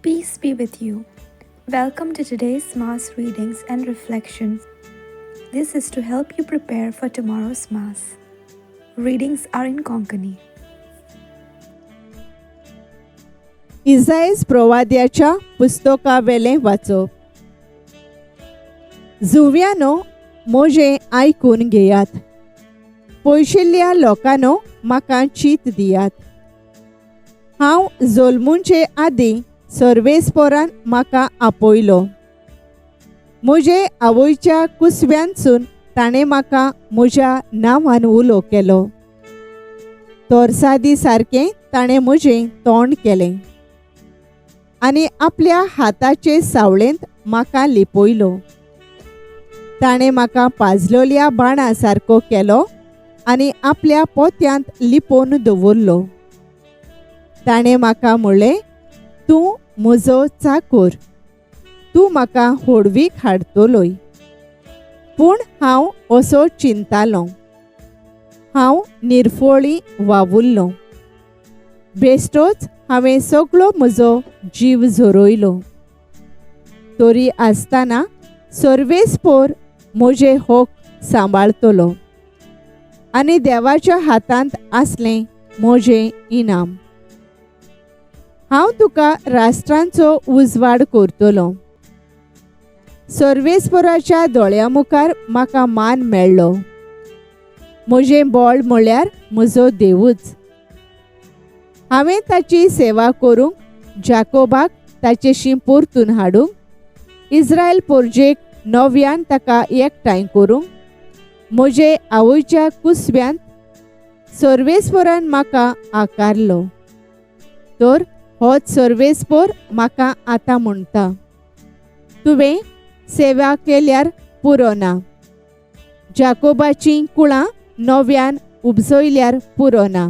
Peace be with you. Welcome to today's Mass readings and reflections. This is to help you prepare for tomorrow's Mass. Readings are in Konkani. इजायज प्रवाद्याच्या पुस्तकावेलें वाचप. जुंव्यानो, म्हजें आयकून घेयात. पयशिल्ल्या लोकांनो, म्हाका चीत दियात. हांव जल्मुचे आदीं सर्वेस्पोरान म्हाका आपयलो. म्हजे आवयच्या कुसव्यानसून ताणें म्हाका म्हज्या नांवान उलो केलो. तरसादी सारकें ताणें म्हजें तोंड केलें आनी आपल्या हाताचे सावळेंत म्हाका लिपयलो. ताणें म्हाका पाजलोल्या बाणा सारको केलो आनी आपल्या पोत्यांत लिपोवन दवरलो. ताणें म्हाका म्हणलें, तूं म्हजो चाकोर, तूं म्हाका होडवीक हाडटलोय. पूण हांव असो चिंतालो, हांव निर्फोळी वावुरलो. बेश्टोच हांवें सगळो म्हजो जीव झरयलो. तरी आसतना सर्वेस्पोर म्हजें हक सांबाळतलो आनी देवाच्या हातांत आसलें म्हजें इनाम. हांव तुका राष्ट्रांचो उजवाड करतलो. सर्वेस्पोराच्या दोळ्या मुखार म्हाका मान मेळ्ळो. म्हजें बळ म्हळ्यार म्हजो देवूच. हांवें ताची सेवा करूंक, जाकोबाक ताचेशी परतून हाडूंक, इस्रायल पोरजेक नव्यान ताका एकठांय करूंक, म्हजे आवयच्या कुसव्यांत सर्वेस्पोरान म्हाका आकारलो. तर होच सर्वेस्पोर म्हाका आतां म्हणटा, तुवें सेवा केल्यार पुरो ना, जाकोबाचीं कुळां नव्यान उपजयल्यार पुरो ना,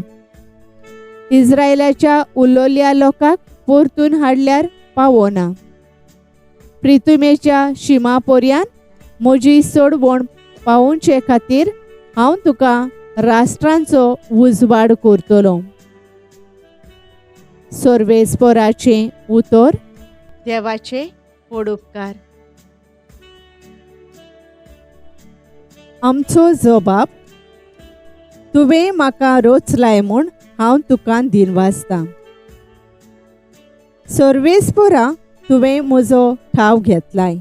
इस्रायलाच्या उलोल्या लोकांक परतून हाडल्यार पावना, प्रितुमेच्या शिमा पर्यान म्हजी सोडवण पावोवचे खातीर हांव तुका राष्ट्रांचो उजवाड करतलो. सर्वेस्पोराचें उतर. देवाचे व्हड उपकार. आमचो जबाब. तुवें म्हाका रोचलाय म्हूण हांव तुका दिनवासतां. सर्वेस्पोरा, तुवें म्हजो ठाव घेतलाय.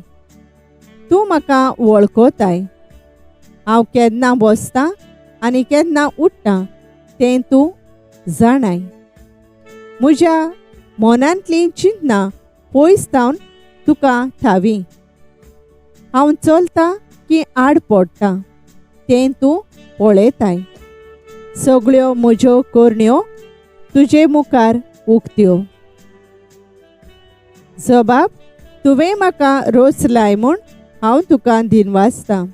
तूं म्हाका वळखताय. हांव केन्ना बसतां आनी केन्ना उठ्ठां तें तूं जाणाय. म्हज्या मनांतलीं चिंतनां पयस थावन तुका थावी. हांव चलतां की आड पडटा तें तूं पळयताय. सगळ्यो म्हज्यो करण्यो तुजे मुखार उक्त्यो. जबाब. तुवें म्हाका रोचलाय म्हूण हांव तुका दिनवासतां.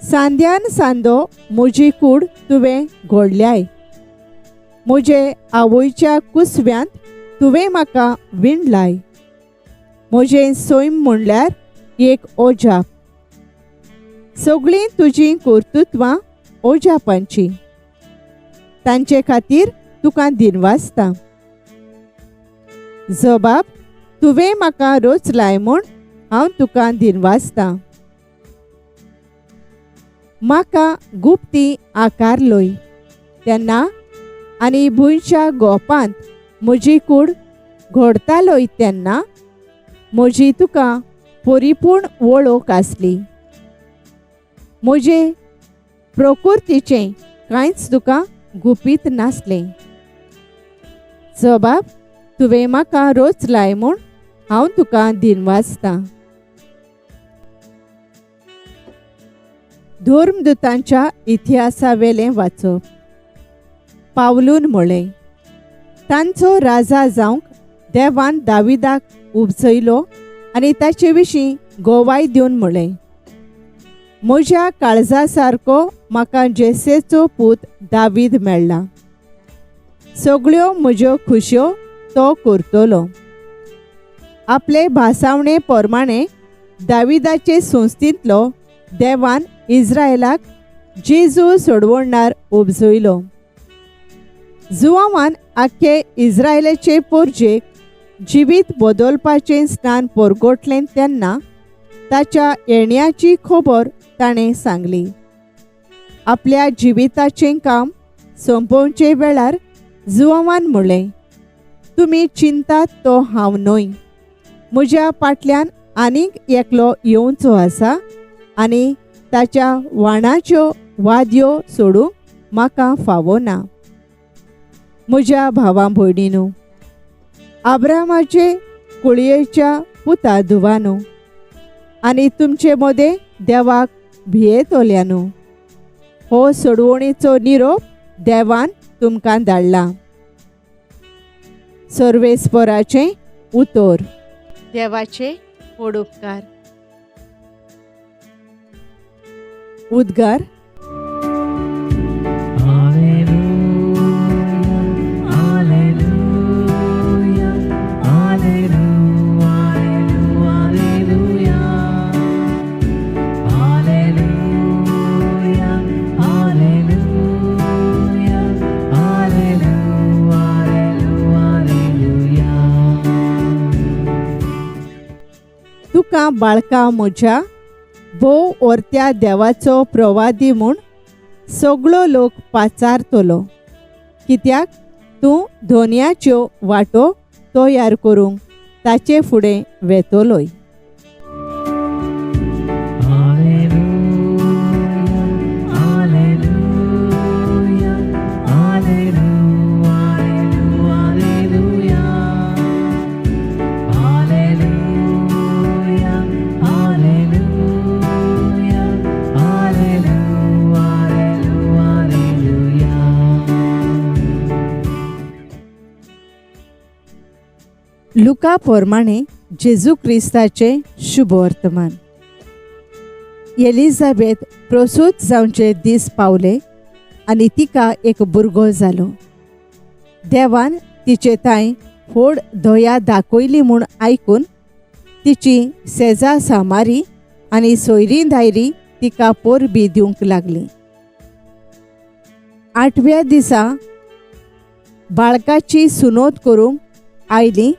सांद्यान सांदो म्हजी कूड तुवें घडल्याय. म्हजे आवयच्या कुसव्यांत तुवें म्हाका विणलाय. म्हजें सैम म्हणल्यार एक ओजाप. सगळीं तुजीं कर्तृत्वां ओजापांचीं. तांचे खातीर तुका दिनवासतां. जबाब. तुवें म्हाका रोचलाय म्हूण हांव तुका दिनवासतां. म्हाका गुप्ती आकारलोय तेन्ना आनी भुंयच्या गोपांत म्हजी कूड घडतालोय तेन्ना म्हजी तुका परिपूर्ण वळख आसली. म्हजे प्रकृतीचें कांयच तुका गुपीत नासलें. जबाब. तुवें म्हाका रोचलाय म्हूण हांव तुका दिनवासतां. धर्मदूतांच्या इतिहासावेलें वाचप. पावलून म्हळें, तांचो राजा जावंक देवान दाविदाक उपजयलो आनी ताचे विशीं गोवाय दिवन म्हळें, म्हज्या काळजा सारको म्हाका जेसेचो पूत दावीद मेळ्ळा. सगळ्यो म्हज्यो खुश्यो तो करतलो. आपले भासावणे प्रमाणे दाविदाचे संस्थेंतलो देवान इस्रायलाक जेजू सोडवणार उपजयलो. जुवावान आख्खे इस्रायलाचे पोरजेक जिवीत बदलपाचें स्नान परगटलें तेन्ना ताच्या येण्याची खबर ताणें सांगली. आपल्या जिविताचें काम सोंपोवचे वेळार जुवांवान म्हणलें, तुमी चिंतात तो हांव न्हय, म्हज्या फाटल्यान आनीक एकलो येवचो आसा आनी ताच्या वाणाच्यो वाद्यो सोडूंक म्हाका फावो ना. म्हज्या भावा भयणीनू, आब्रामाचे कुळयेच्या पुता धुवानू आनी तुमचे मदें देवाक भियेतल्यानू, हो सोडवणीचो निरोप देवान तुमकां धाडला. सर्वेस्पराचें उतर. देवाचे व्हड उपकार. उद्गार. तुका बाळका म्हज्या भोव ओरत्या देवाचो प्रवादी म्हूण सगळो लोक पाचारतलो, कित्याक तूं धोनयाच्यो वाटो तयार करूंक ताचे फुडें वेतलोय. लुका प्रमाणे जेजू क्रिस्ताचे शुभवर्तमान. एलिझाबेथ प्रसूत जावचे दीस पावले आनी तिका एक भुरगो जालो. देवान तिचे तांय व्हड दया दाखयली म्हूण आयकून तिची सेजा सामारी आनी सोयरी धायरी तिका परबी दिवंक लागली. आठव्या दिसा बाळकाची सुनोत करूंक आयली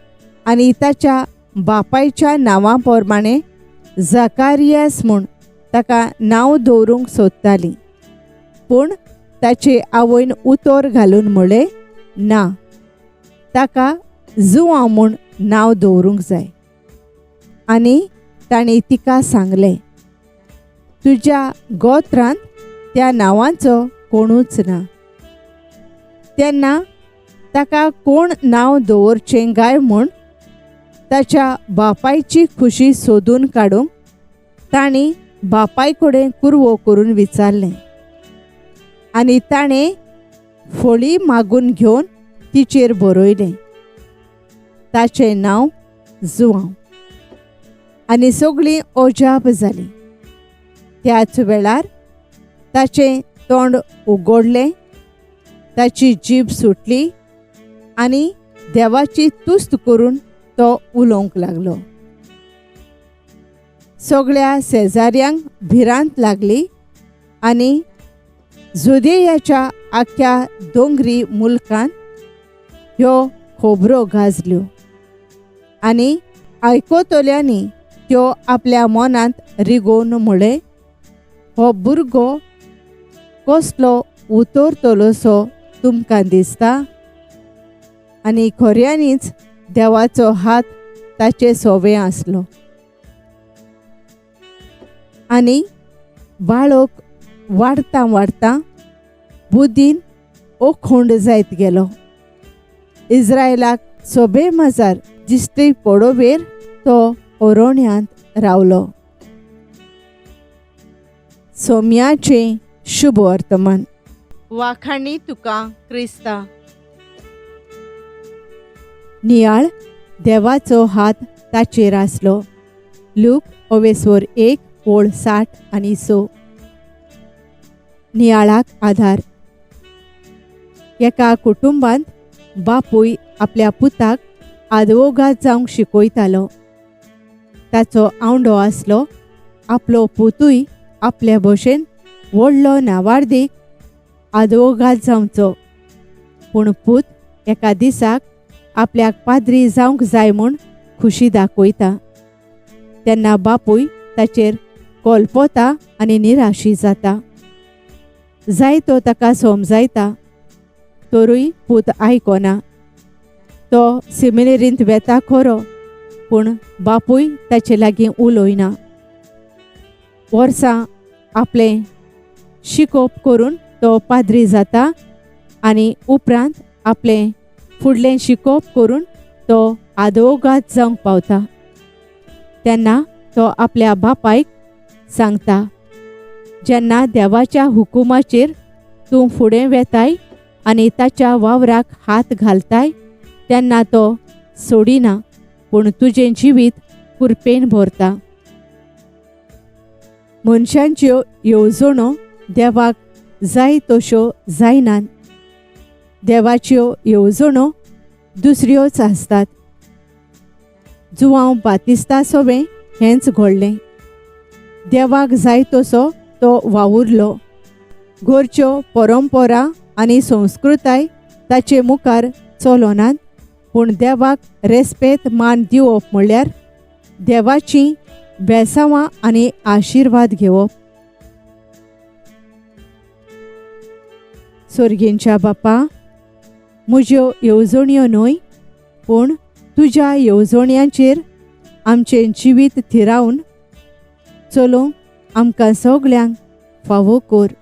आनी ताच्या बापायच्या नांवा प्रमाणे जाकारियास म्हूण ताका नांव दवरूंक सोदताली. पूण ताचे आवयन उतर घालून म्हळें, ना, ताका जुआंव म्हूण नांव दवरूंक जाय. आनी तांणी तिका सांगलें, तुज्या गोत्रांत त्या नांवाचो कोणूच ना. तेन्ना ताका कोण नांव दवरचें काय म्हूण ताच्या बापायची खुशी सोदून काडूंक तांणी बापाय कडेन कुरवो करून विचारलें आनी ताणें फळी मागून घेवन तिचेर बरयलें, ताचें नांव जुआंव. आनी सगळीं अजाप जालीं. त्याच वेळार ताचें तोंड उगडलें, ताची जीब सुटली आनी देवाची तुस्त करून तो उलोवंक लागलो. सगळ्या शेजाऱ्यांक भिरांत लागली आनी जुदेयाच्या आख्या दोंगरी मुलकांत ह्यो खबरो गाजल्यो आनी आयकतल्यांनी त्यो आपल्या मनांत रिगोवन म्हळें, हो भुरगो कसलो उतरतलोसो तुमकां दिसता? आनी खऱ्यांनीच देवाचो हात ताचे सोवे आसलो. आनी बाळक वाडता वाडता बुद्दीन ओखोंड जायत गेलो. इज्रायलाक सोबे मजार दिश्टी पडोवेर तो ओरोण्यांत रावलो. सोम्याचें शुभ वर्तमान. वाखाणी तुका क्रिस्ता. नियाळ देवाचो हात ताचेर आसलो. लूक ओवेस्वर 1 ओळ 60 आनी 6. नियाळाक आधार. एका कुटुंबांत बापूय आपल्या पुताक आदवोगाद जावंक शिकयतालो. ताचो आवंडो आसलो आपलो पुतूय आपल्या भशेन व्हडलो नावार्दीक आदवोगाद जावचो. पूण पूत एका दिसाक आपल्याक पाद्री जावंक जाय म्हूण खुशी दाखयता. तेन्ना बापूय ताचेर कोलपोता आनी निराशी जाता. जायतो ताका समजायता तरूय पूत आयकना. तो सिमिनेरींत वेता खरो, पूण बापूय ताचे लागीं उलयना. वर्सां आपलें शिकोवप करून तो पाद्री जाता आनी उपरांत आपलें फुडलें शिकोवप करून तो आदवोगाद जावंक पावता. तेन्ना तो आपल्या बापायक सांगता, जेन्ना देवाच्या हुकुमाचेर तूं फुडें वेताय आनी ताच्या वावराक हात घालताय तेन्ना तो सोडिना, पूण तुजें जिवीत कुरपेन भरता. मनशांच्यो येवजणो देवाक जाय तश्यो जायनात. देवाच्यो येवजणो दुसऱ्योच आसतात. जुवांव बातिस्ता सोवें हेंच घडलें. देवाक जाय तसो तो वावुरलो. घरच्यो परंपरा आनी संस्कृताय ताचे मुखार चलनात, पूण देवाक रेस्पेद मान दिवप म्हणल्यार देवाचीं बेसांवां आनी आशिर्वाद घेवप. सोर्गेंच्या बापा, म्हज्यो येवजण्यो न्हय पूण तुज्या येवजण्यांचेर आमचें जिवीत थिरावन चलोवंक आमकां सगल्यांक फावो कर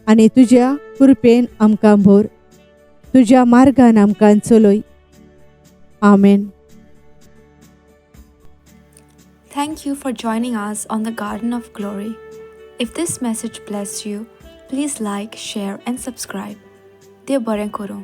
आनी तुज्या कृपेन आमकां भर. तुज्या मार्गान आमकां चलय. आमेन. Thank you for joining us on the Garden of Glory. If this message blessed you, please like, share, and subscribe. देव बरें करूं.